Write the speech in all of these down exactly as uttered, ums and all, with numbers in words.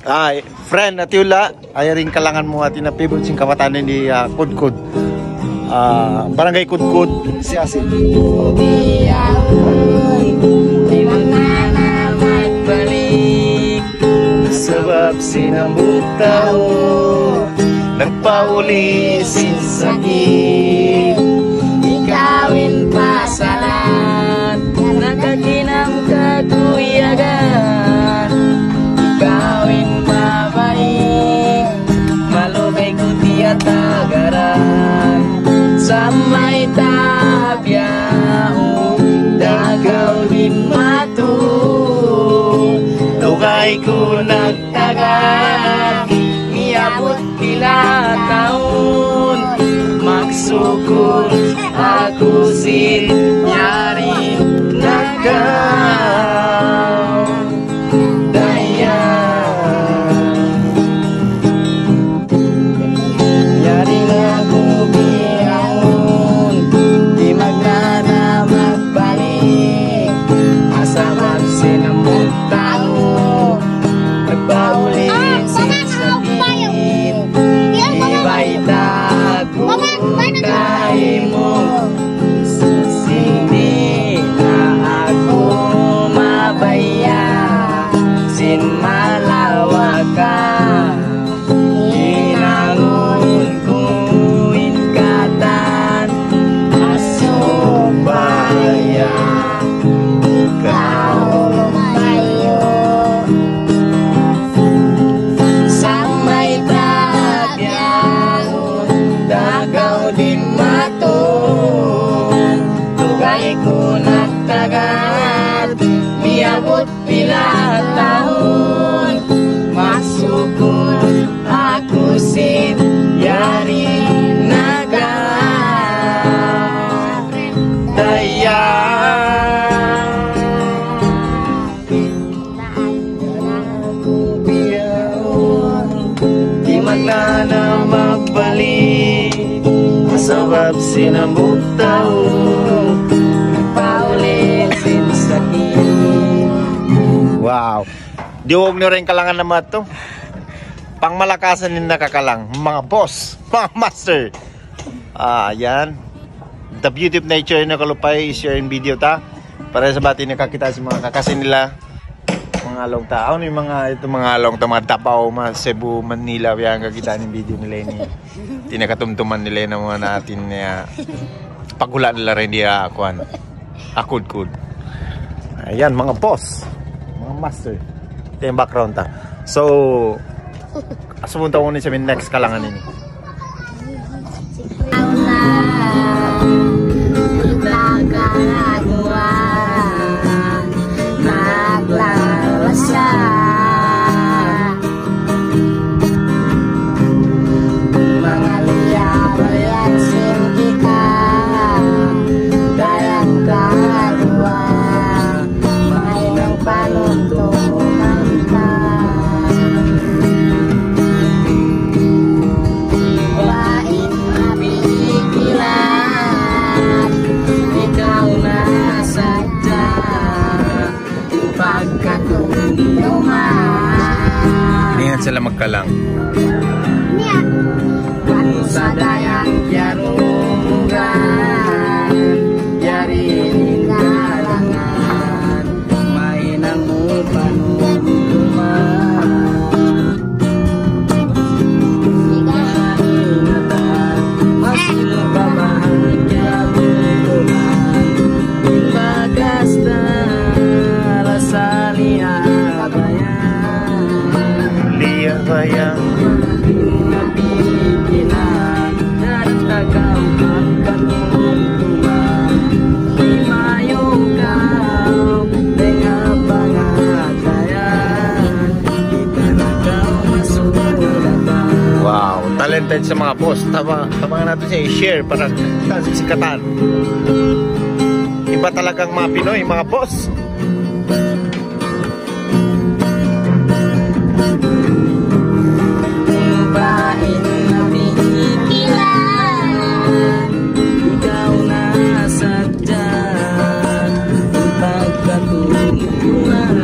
Ay, friend, ati ula, ay ring kalangan mu ati na favorite sin kabataan ini, ah, Kudkud. Ah, Barangay Kudkud, Siyasit. Sabab sin hambuuk tau nagpauli sin sakit. Ikaw in pasalan, nakakinam kakuyagan. Ikaw in mabait, malugay ku tiyatagaran. Sa' mayta' bihaun, da kaw di' matun. Lugay ku nagtagad, miyabut pila tahun, magsukul aku sin yari na kaw. Dayahan. Yari na aku bihaun, di' magna na magbalik. Sabab sin hambuuk tau nagpauli sin sakit. Di' bayta' ku kaymu, sin di' na aku mabaya', sin malawa' ka. Hinangun ku in katan, supaya ikaw lumayu'. Sa' mayta' bihaun, da kaw di' matun. Lugay ku nagtagad, miyabut pila tahun, magsukul aku sin yari na kaw. Dayahan. Di' magna na magbalik, sabab sin hambuuk tau nagpauli sin sakit. Wow. Diyungug niyu ra in kalangan na matu. Pangmalakasan in nakakalang, mga boss, mga master. Ah, yan. The beauty of nature, in kalu pa i-share in video ta. Para sa bati nakakita' sin mga kakasi nila. Mga along ta. Awn in mga, ito mga along ta, mga Davao, mga Cebu, Manila, yan, kakita' in video nila ini. Di' na katumtuman nila in mga natin niya. Paghulaan nila rin diya, kuwan. Akudkud. Ayan, mga boss. Mga master. Ito in background ta. So, asubuhun ta kunu' in next kalangan ini. Mangaliya-liya sin kita, dayan kaduwa, mahinang panuntunan ta. Bain api ikilan, ikaw na sadja. Pagkatumtuman. Ingat sila magkalang. Niya. Anu sadja in kiyarungugan, yari in kalangan, mahinang mu panuntuman. Wow, talented sa mga boss. Tama, tama nga natin siya i-share para sa sikatan. Iba talagang mga Pinoy, mga boss. Ikaw na sadja in pagkatumtuman.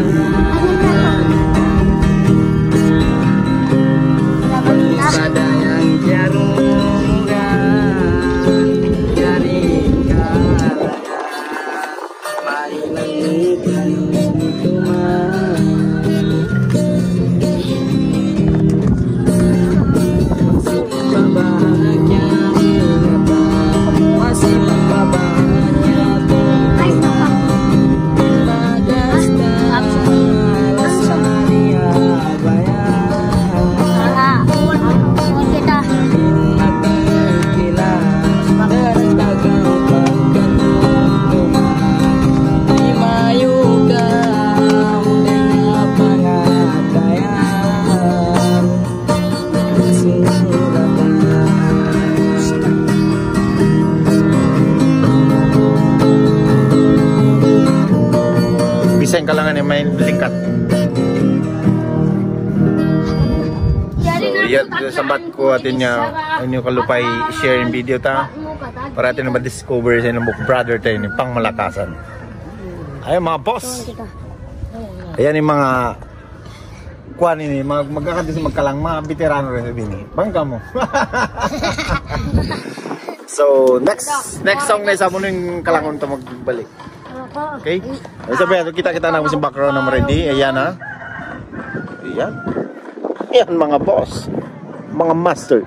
Kalangan ini main belikat. So, iya, sambat ku hati niya, ini kalu pa i-share in video ta. Para hati niya ma-discover sa inang brother ta ini, pang Malakasan. Ayan, mga boss. Ayan in mga kuan ini, mag-, magkakadis magkalang, mga veterano rin sa ini. Bang kamu. So, next, next song na isa mu ning kalangun ta magbalik. Okay? Sabi, kita-kita na sa background na ready. Ayan, ha? Ayan. Ayan, mga boss. Mga master.